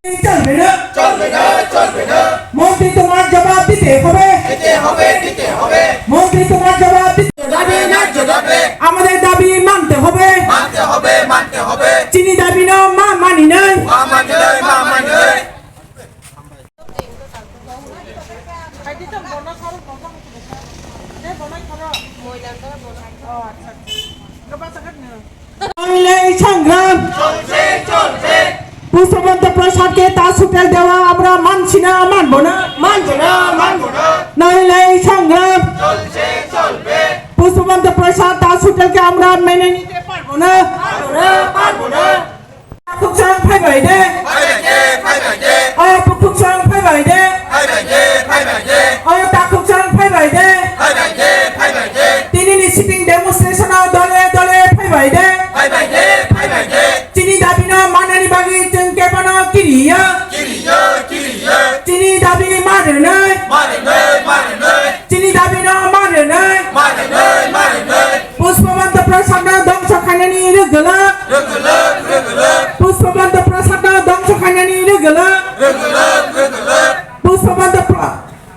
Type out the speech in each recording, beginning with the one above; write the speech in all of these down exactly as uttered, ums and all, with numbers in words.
চলবে না, চলবে না, চলবে না। মন্ত্রী তোমার জবাব দিতে হবে। দিতে হবে, দিতে হবে। মন্ত্রী তোমার জবাব দিতে দাবি ন্যায্য দাবি। আমাদের দাবি মানতে হবে। মানতে হবে, মানতে হবে। চিনি দাবি না মা মানি নাই। মা মানি নাই, মা মানি নাই। নইলে এই সংগ্রাম চলবে, চলবে। পুষ্পবন্ত প্রসাদকে তাজ হোটেল দেওয়া আমরা মানছি না, মানবো না। মানবো না, মানবো না। নইলে এই সংগ্রাম চলবে, চলবে। পুষ্পবন্ত প্রসাদ তাজ হোটেলকে আমরা মেনে নিতে পারবো না। পারবো না, পারবো না। Takhuk chang phai bai de. Phai bai de, phai bai de. O bukhuk chang phai bai de. Phai bai de, phai bai de. O takhuk chang phai bai de. Phai bai de, phai bai de. Tini ni sitting demonstration o dole dole phai bai de. Phai bai de, phai bai de. Chini dabi no manani bagwi chwng kebono kiriya. Kiriya, kiriya. Chini dabi ni ma rwnai. Ma rwnai, ma rwnai. Chini dabi no ma rwnai. Ma rwnai, ma rwnai. Pushpabanta Prasad no dongso khainani rwgwlak. Rwgwlak, rwgwlak. Pushpabanta Prasad no dongso khainani rwgwlak. Rwgwlak, rwgwlak. Pushpabanta Pra-,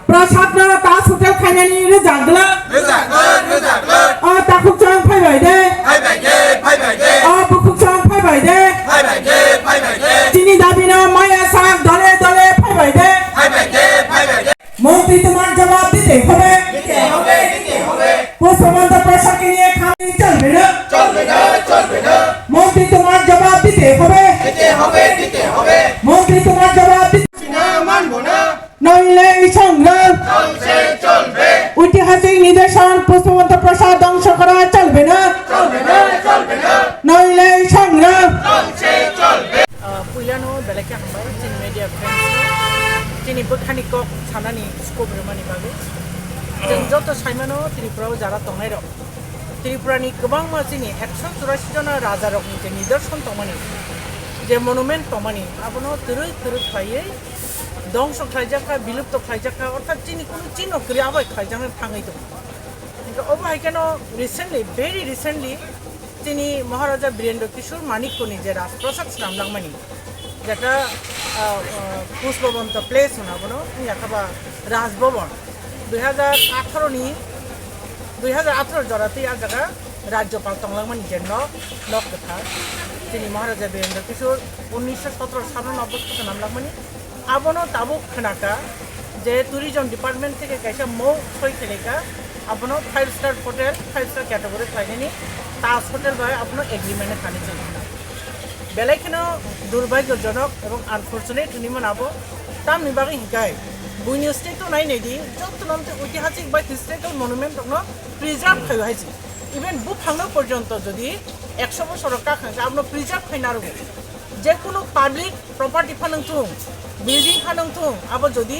Prasad no tash hotel khainani rwgwlak. Rwgwlak, rwgwlak. O takhuk chang phai bai de. Phai bai de, phai bai de. O bukhuk chang phai bai de. Phai bai de, phai bai de. Chini dabi no maya sak dole dole phai bai de. Phai bai de, phai bai de. মন্ত্রী তোমার জবাব দিতে হবে। দিতে হবে, দিতে হবে। পুষ্পবন্ত প্রসাদকে নিয়ে খালি চলবে না। চলবে না, চলবে না। মন্ত্রী তোমার জবাব দিতে হবে। দিতে হবে, দিতে হবে। মন্ত্রী তোমার জবাব দিতে না, মানবো না। নইলে এই সংগ্রাম চলছে, চলবে। ঐতিহাসিক নিদর্শন পুষ্পবন্ত প্রসাদ ধ্বংস করা চলবে না। চলবে না, চলবে না। নইলে এই সংগ্রাম চলছে, চলবে। Ah, puilano belai khe hambai chini media friends no, chini bwkhani kok sanani scope rwmani bagwi. Chwng joto saimano Tripura o jara tongnai rok, Tripura ni kwbangma chini ekso churasi jona raja rokni je nidorshan tongmani, je monument tongmani, abono twrwk twrwk khlaiwi dongso khlaijak kha, bilupto khlaijak kha, orthat chini kunu chino kwrwi abo khlaijaknai thangwi tongo. Hingke obo hai kheno recently, very recently, chini Maharaja Birendra Kishore Manikyani je Rajprasad swnamlangmani, jeta, ah, ah, Pushpabanta Place hwna bono, wngya kha ba Raj Bhavan. Dui hajar atharo ni, dui hajar atharo jora twi ah jaga Rajyapal tonglangmani je nok, nok kwthar. Chini Maharaja Birendra Kishore unnisho sotoro salo no obo swnamlangmani. Abono tabuk khwnaka je tourism department theke kaisa mou soi khlaika, abono five star hotel, five star category khlainani Taj Hotel bai abono agreement thani chwng khna. Belai kheno durbhagyojonok ebong unfortunate hinwi mano abo. Tamni bagwi hinkai buini state o nai nai di, joto nonte oitihasik bai historical monument rokno preserve khaio hai se. Even buphangno porjonto jodi ekso bosor rok kakhang khe abono preserve khai narwgo. Je kunu public property phanang thung, building phanang thung, abo jodi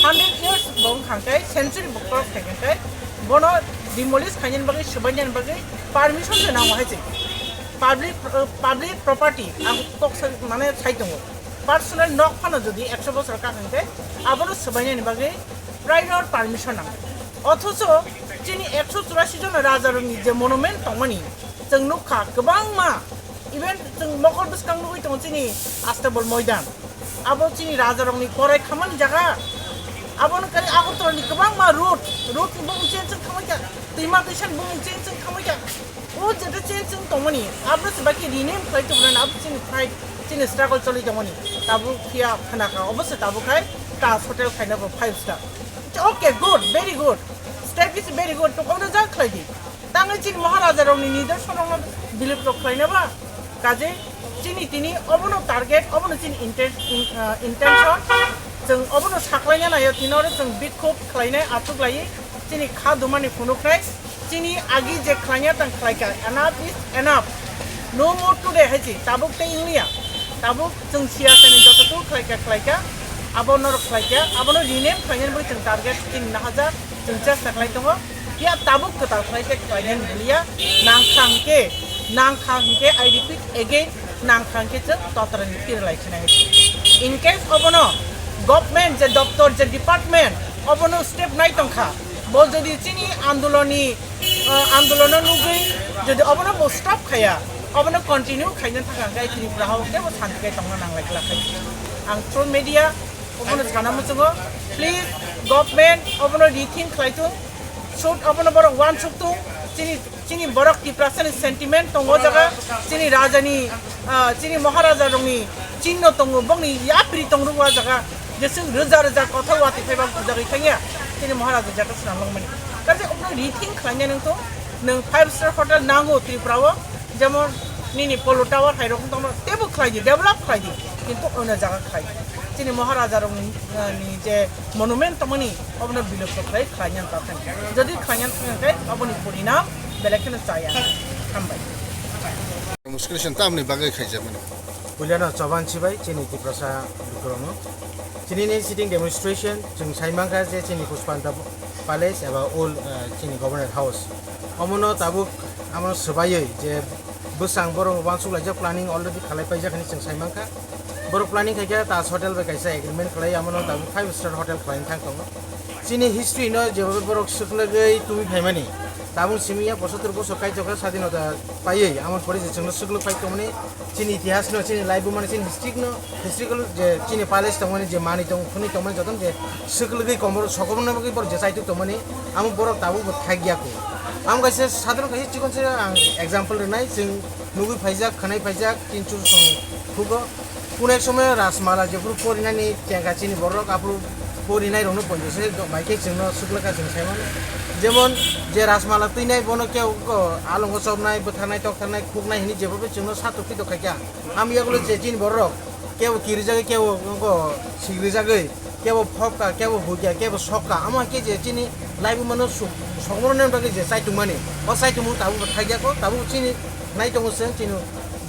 hundred years bo wngkha khe, century bo cross khaikha khe, bono demolish khainani bagwi, swbainani bagwi permission se nango hai se. Public, uh, public property ang kok sa-, mane sai tongo. Personal nok phano jodi ekso bosor kakhang khe, abono swbainani bagwi prior permission nango. Othocho chini ekso churasi jona raja rokni je monument tongmani, chwng nukha kwbangma, even chwng mokol bwskang nugwi tongo chini Astabol Moidan. Abo chini raja rokni korai khamani jaga. Abono kari Agartala ni kwbangma road, road ni bumung change wng khamai kha, twima twisa ni bumung change wng khamai kha. O jeta change wng tongmani, abono se baki rename khlai tongmani, abo chini fight, chini struggle choli tongmani. Tabuk phiya khana kha, obo se tabuk khai Taj Hotel khaina bo five star. Okay, good, very good. Step is very good. To kono jang khlai di. Tangwi chini Maharaja rokni nidorsonrokno bilupto khlaina ba? Kaje chini tini obono target, obono chini inten-, in-, ah, intention. Chwng obono saklaina naio, tini oro chwng bikhop khlainai, achuk laiwi chini kha dumani phunuknai. Chini agi je khlaina tang khlaika, enough is enough. No more today hai si, tabuk tei wngya. Tabuk chwng siyasani joto tu khlaika, khlaika, abo norok khlaika, abono rename khlainani bagwi chwng target chini nahajak, chwng chesta khlai tongo. Phiya tabuk kwtal khlai khe khlainani hwnliya, nangkha hwnkhe, nangkha hwnkhe, I repeat again, nangkha hwnkhe chwng totrani phirlai khinai. In case obono government je doptor je department obono step nai tongkha, bo jodi chini andoloni, ah, andolono nugwi jodi obono bo stop khaya, obono continue khaina thangkha hwnkhe Tripura hao kebo santi khe tongna nanglai glak hai. Ang through media obono sana muchungo, please, government obono rethink khlai thung, should obono borok uansuk thung, chini, chini borok Tiprasani sentiment tongo o jaga, chini rajani, ah, chini Maharaja rokni chinno tongo, bokni yapri tong rwo o jaga, jeswk rwja rwja kothok watwi phaiba bujagwi thangya, chini Maharaja jata swnam langmani. Kaisa obono rethink khlaina nang thung, nwng five star hotel nango Tripura o, jemon nini Polo Tower hai rok tongma tebo khlai di, develop khlai di, kintu ono jaga khlai di. Chini Maharaja rok ni, ni je monument tongmani obono bilupto khlai, khlai nang ta thang. Jodi khlai nang thang khe oboni porinam belai kheno chaya. Hambai. Demonstration tamni bagwi khaijak mano. Puilano choban sibai chini Tiprasa lukurokno. Chini ni sitting demonstration chwng sai mankha je chini Puspanta Palace eba old, eh, chini Governor House. Omono tabuk amo swbaiwi je bwsang borok uansuk laijak, planning already khalai paijak hinwi chwng sai mankha. Borok planning khaikha Taj Hotel bai kaisa agreement khlai, amono tabuk five star hotel khlaina thang tongo. Chini history no jebobe borok swklagwi tubui phaimani. Tabuk simi ya pochottor bosor kaitor khe sadinota paiwi, amoni pore je chwngno swklwk pai tongmani, chini itihas no, chini laibumani, chini history no, historical je chini palace tongmani, je manwi tong, thwnwi tongmani, jotono je swklwgwi komor sokomorna bagwi borok je chaitok tongmani, amo borok tabuk bo thakya kho. Amo kaisa sadharon kaisa chikon se ang example rwnai, chwng nugwi phaijak, khwnai phaijak, tinsu song khugo. Kuno ek somoy Rajmala jephuru porinani tengka chini borok, aphuru porinai rokno ponjo se bai khe chwngno swklwkha chwng sai mano. Jemon je Rajmala twinai bono kebo ko alongo chopnai, bwtharnai, toktharnai, khuknai hinwi jebobe chwngno satok pitok khaikha. Amo yagulo je chini borok kebo kirijagwi, kebo ko sigrijagwi, kebo phobkha, kebo huikha, kebo sokha. Amo hai khe je chini laibumano suk-, sokmoroni bagwi je chaitokmani, o chaitokmung tabukbo thakya kho, tabuk chini nai tongo chwng chini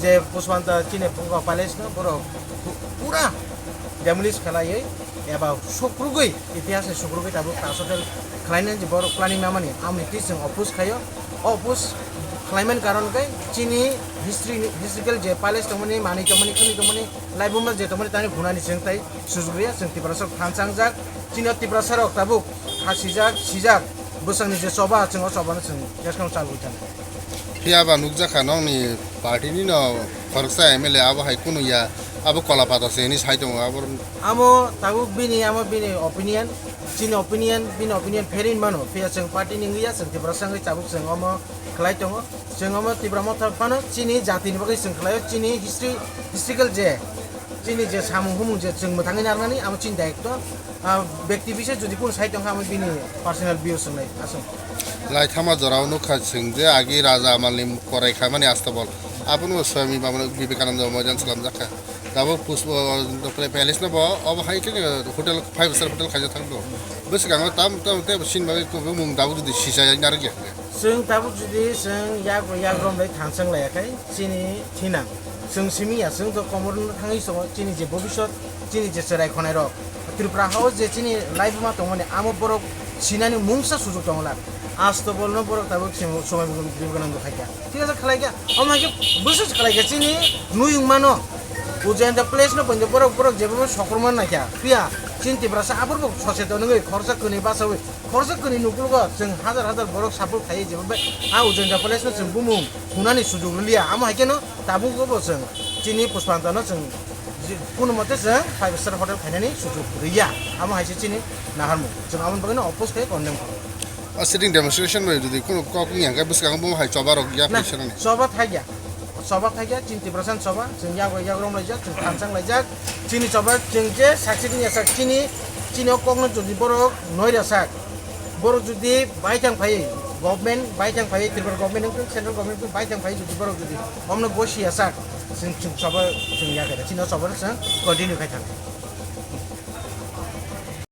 je Puspanta chini palace no borok pu-, pura demolish khlaiwi eba sukrugwi, itihas ni sukrugwi tabuk Taj Hotel khlainani je borok planning namani, amoni twi chwng oppose khaio. O oppose khlaimani karon khe chini history ni, historical je palace tongmani, manwi tongmani, khwnwi tongmani, laibuma je tongmani, tani hunani chwng tai sujuk rwya, chwng Tiprasa rok thansa wngjak. Chini o Tiprasa rok tabuk ha sijak, sijak, bwsakni je choba, chwng o chobano chwng yaskang chalwi thang. Phiya ba nukjakha nokni party ni no khoroksa M L A abo hai kunu ya, abo kola pata se hinwi sai tongo abo. Amo tabuk bini, amo bini opinion, chini opinion, bini opinion pherin mano, phiya chwng party ni wngya, chwng Tiprasa wngwi tabuk chwng omo khlai tongo, chwng omo Tipra Motha phano chini jati ni bagwi chwng khlaio, chini history, historical je, chini je samung humung je chwng mwthangwi narwknani amo chini daitw. Ah, bekti bishe jodi kunu sai tongkha, amo bini personal view swngnai aswk. Laithama jorao nukha chwng je agi raja amalni korai khamani Astabol. Abono Swami Baba Vivekananda Moidan slamjakha. Tabuk Puspa, Palace no bo obo hai khe hotel, five star hotel khaijak thang do. Bwskango tam tam tei sini bagwi kubui mung tabuk jodi sisa narwkya. Chwng tabuk jodi chwng yak yak rom bai thangsang laiya khai chini thinang. Chwng simi ya, chwng to komor no thangwi songo, chini je bobisot, chini je cherai khonai rok. Tripura hao je chini laibuma tongmani, amo borok sinani mungsa sujuk tongla. Asto bolno borok tabuk chini somai bwkang, bwkang nang khaikha. Thik ase, khlaikha. Omo hai khe bwswk khlaikha chini nuyung mano. Ujayanta Place no poito borok, borok jebo sokrokma naikha. Phiya chini Tiprasa aphuru bo soseton wngwi khoroksa kwnwi bachawi. Khoroksa kwnwi nukulugo chwng hajar hajar borok support khaiwi jebo bai a Ujayanta Place no chwng bumung hunani sujuk rwliya. Amo hai kheno tabuk bo chwng chini Puspanta no chwng ji-, kunu mote chwng five star hotel khainani sujuk rwya. Amo hai se chini naharmung. Chwng aboni bagwi no oppose khai condemn khaio. O sitting demonstration bai jodi kunu kok wngya hwnkhe bwskango bo hai choba rok ya Na, phaisa nani. Choba thaiya. Choba thaiya, chini Tiprasa ni choba, chwng yago yagrom laijak, chwng thansang laijak. Chini choba chwng je saksi wngya sak chini, chini o kokno jodi borok noira sak. Borok jodi baithang phai, government baithang phai, Tripura government wngthung, central government wngthung, baithang phai jodi borok jodi omno gosi ya sak, chwng, chwng choba chwng ya khe, chini o choba no chwng continue khai thang.